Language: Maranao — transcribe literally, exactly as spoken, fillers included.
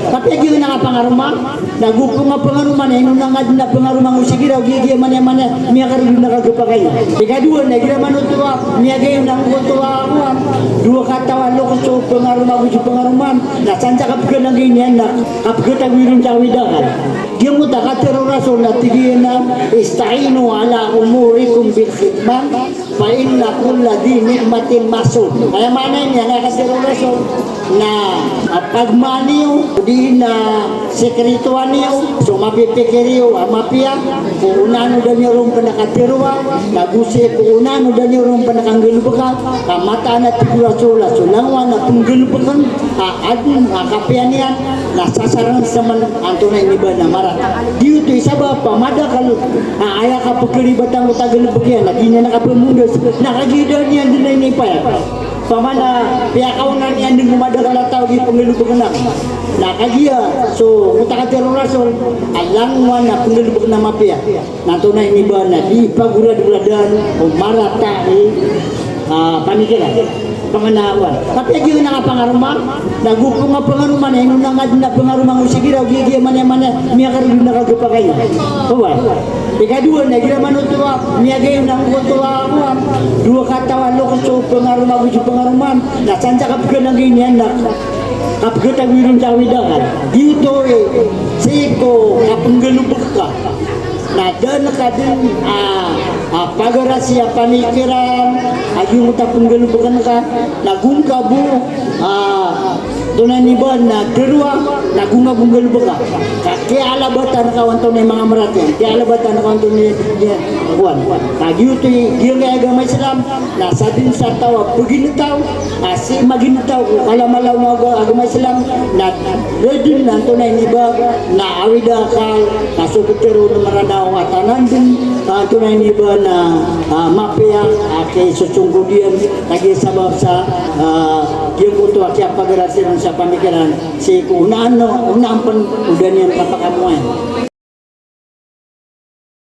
Kapiya giyanan a pangaroma, na go pn a pangaroma na ino na ngka dn a pangaroma ngo sii kira, giya, giya, mani, mani, miyakaroon na kagapakay. Ikadowa, na igira manoto a miyagayon na ngoto a kowan, dowa kataw a loks so pangaroma ago so pangaroma, na san sa kapgananggi niyan na kapgatagoy ron sa awid akal. Giyoto a katharo o Rasul na tig iyan a, "Ista'inu ala umurikum bil khitman, fa inna kulla dhi ni'matin mahsud." Aya maana niyan a katharo o Rasul na, ah, pagmaa niyo, odi na sikritoa niyo so mapipikir iyo a mapiya, ko onaan o da niyo ron pn a katharoa, na go sii ko onaan o da niyo ron pn a kanggalbka, ka mataan a tig o Rasul a so langowan a pnggalbkn a adn a kapiya niyan, na sasarang sa man antonaa ini ba na marata. Giyoto i sabap a madakl a aya kapkhalibatan ko tagalbk iyan na di niyan kapmondas, na kagiya da niyan dn inipayag. Pamana piyakaonan iyan dn ko madakl a taw di pnggalbkn akn. Na kagiya so koto a katharo o Rasul a langowan a pnggalbkn a mapiya. Na antonaa ini ba na di pagoradoradan o marata i, ah, pamikiran. Panganawan. Kapiya giyanan a pangaroma, na go pn a pangaroma na ino na ngka dn a pangaroma ngo sii kira, giya, giya, mani, mani, miyakaroon na kagapakay. Oway. Ikadowa, na igira manoto a miyagayon na ngoto a kowan, dowa kataw a loks so pangaroma ago so pangaroma, na san sa kapgananggi niyan na kapgatagoy ron sa awid akal. Giyoto i sii ko kapnggalbk ka. Na da ngka dn a, a, pagarasi a pamikiran a giyoto a pnggalbkn ka, na go ngka bo, a, antonaa ini ba na tharoa, na go ngka bo nggalbka. Ka kiyalabatan ka o antonaa i manga marata iyan, kiyalabatan ka o antonaa i, iya, kowan. Ka giyoto i giyangkai a agama Islam, na sadn sa taw a pagintaw a sii magintaw ko kalamalaw o aga-, agama Islam, na da dn antonaa ini ba na awid akal, na so ptharoon o Mranaw a tanan dn, antonaa ini ba na, ah, mapiya a kisosongkod iyan, kagiya sabap sa, ah, giyoto a kiyapagarasi ron sa pamikiran sii ko onaan, onaan pn o da niyan kapakamoayan.